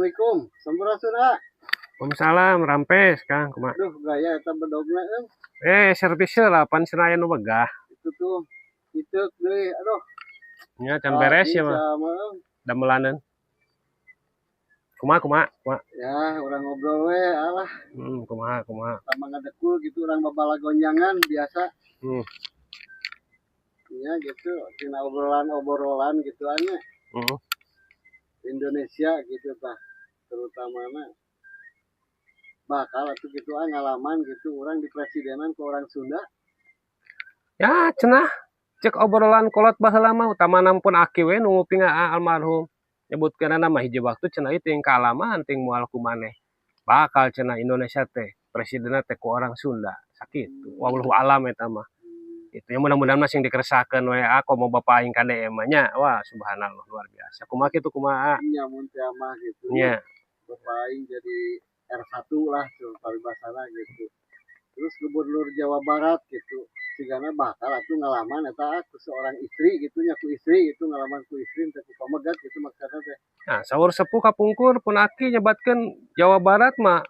Assalamualaikum. Sampurasun, ah. Waalaikumsalam, rampes, Kang, kumaha? Duh, gaya eta bedogna euy. Eh, servis heula pan cenah aya nu begah. Itu tuh. Itu deui, aduh. Nya can beres ya mah. Sama euy. Damelaneun. Kumaha, kumaha, kumaha? Ya, urang ngobrol we alah. Kumaha, kumaha. Sama ngadekul gitu, urang babalagonjangan biasa. Ya gitu, tina obrolan-obrolan gitu nya. Indonesia gitu tah, terutama bakal atau gitu ah ngalaman gitu urang di presidenan ke orang Sunda. Ya, cenah cek obrolan kolot baheula mah, utamana pun aki we nu nguping almarhum. Nyebutkeun nama hiji waktu cenah ieu ting kaalaman ting moal ku maneh. Bakal cenah Indonesia teh presidenna teh ku orang Sunda. Sakitu. Wallahu alam eta mah. Itu ya mudah-mudahan mah sing dikersakeun we ah komo bapak aing KDM mah nya. Wah, subhanallah, luar biasa. Kumaha kitu, kumaha? Nya mun teh mah gitu. Nya. Bapak aing jadi R1 lah tuh paribasana gitu. Terus gubernur Jawa Barat gitu. Sigana bakal atuh ngalaman eta ku seorang istri gitu nya, ku istri gitu, ngalaman ku istri teh ku pamegat gitu maksudna teh. Nah, saur sepuh kapungkur pun aki nyebatkeun Jawa Barat mah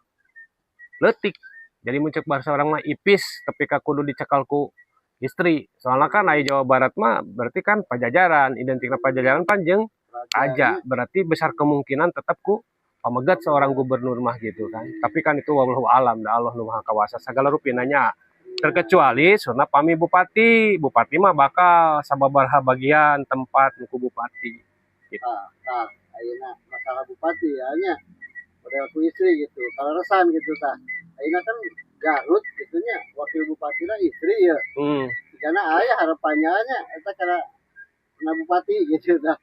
leutik. Jadi mun cek bahasa orang mah ipis tapi ka kudu dicekal ku istri. Soalnya kan aya Jawa Barat mah berarti kan Pajajaran, identikna Pajajaran pan jeung raja. Berarti besar kemungkinan tetap ku pamegat seorang gubernur mah gitu kan. Tapi kan itu wallahu alam, da Allah nu Maha Kawasa sagala rupina nya. Terkecuali sunah pami bupati, bupati mah bakal sababaraha bagian tempat nu ku bupati. Gitu. Nah, nah, ayeuna masalah bupati ya nya. Model ku istri gitu, kaleresan gitu tah. Ayeuna kan Garut gitu nya, wakil bupatina istri ya. Karena aya harapannya nya eta kana na bupati gitu tah.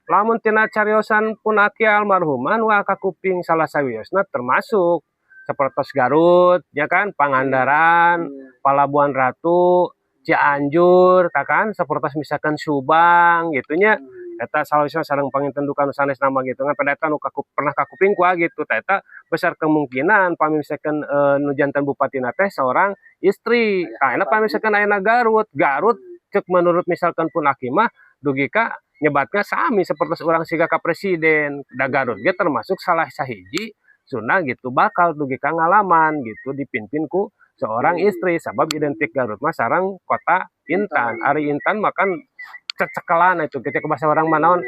Lamun tina cariosan pun aki almarhuman wa kakuping salah sawiosna termasuk sapertos Garut ya kan, Pangandaran, Palabuhan Ratu, Cianjur, tah kan sapertos misalkan Subang gitu nya. Eta salah sareng panginten duka nu sanes nama gitu kan pada eta nu pernah kakuping ku gitu tah, eta besar kemungkinan pami misalkan nu janten bupatina teh seorang istri. Tah, enak pami misalkan ayeuna Garut, Garut cek menurut misalkan pun aki mah dugi ka nyebatnya sami seperti orang siga ka presiden da Garut ge termasuk salah sahiji Sunda gitu bakal dugi ka ngalaman gitu dipimpin ku seorang istri, sabab identik Garut mah sareng kota Intan. Ari Intan makan cecekelan itu ketika bahasa orang mah naon,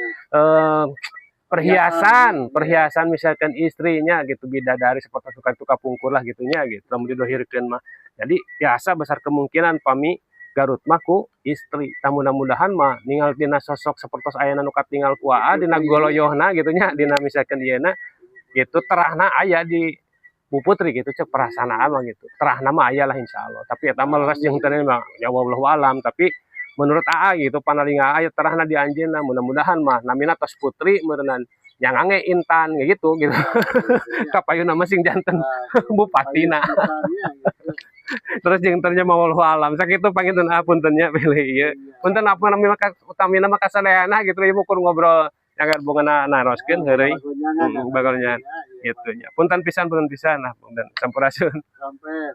perhiasan, perhiasan misalkan istrinya gitu, bidadari seperti suka itu kapungkur lah gitunya gitu lamun didohirkeun mah. Jadi biasa besar kemungkinan pami Garut mah ku istri. Tah, mudah-mudahan mah ningal dina sosok sapertos ayana nu katinggal ku aa dina goloyohna gitu nya, dina misalkan ieu gitu terahna aya di Bu Putri gitu, cek perasaan mah gitu terahna mah aya lah insyaallah. Tapi eta mah leres jeung teu mah ya wallahu alam, tapi menurut AA gitu panalinga aya terahna di anjeunna, mudah-mudahan mah namina tos Putri meureunan yang ange Intan gitu gitu kapayuna mah sing janten bupatina. Terus jeung teu nya mah wallahu alam, sakitu panginten punten nya pilih ieu punten apa namina utamina mah kasadayana gitu ieu ukur ngobrol agar bongana naroskeun heureuy bagolnya gitu nya. Punten pisan, punten pisan, nah, punten, sampurasun. Sampai.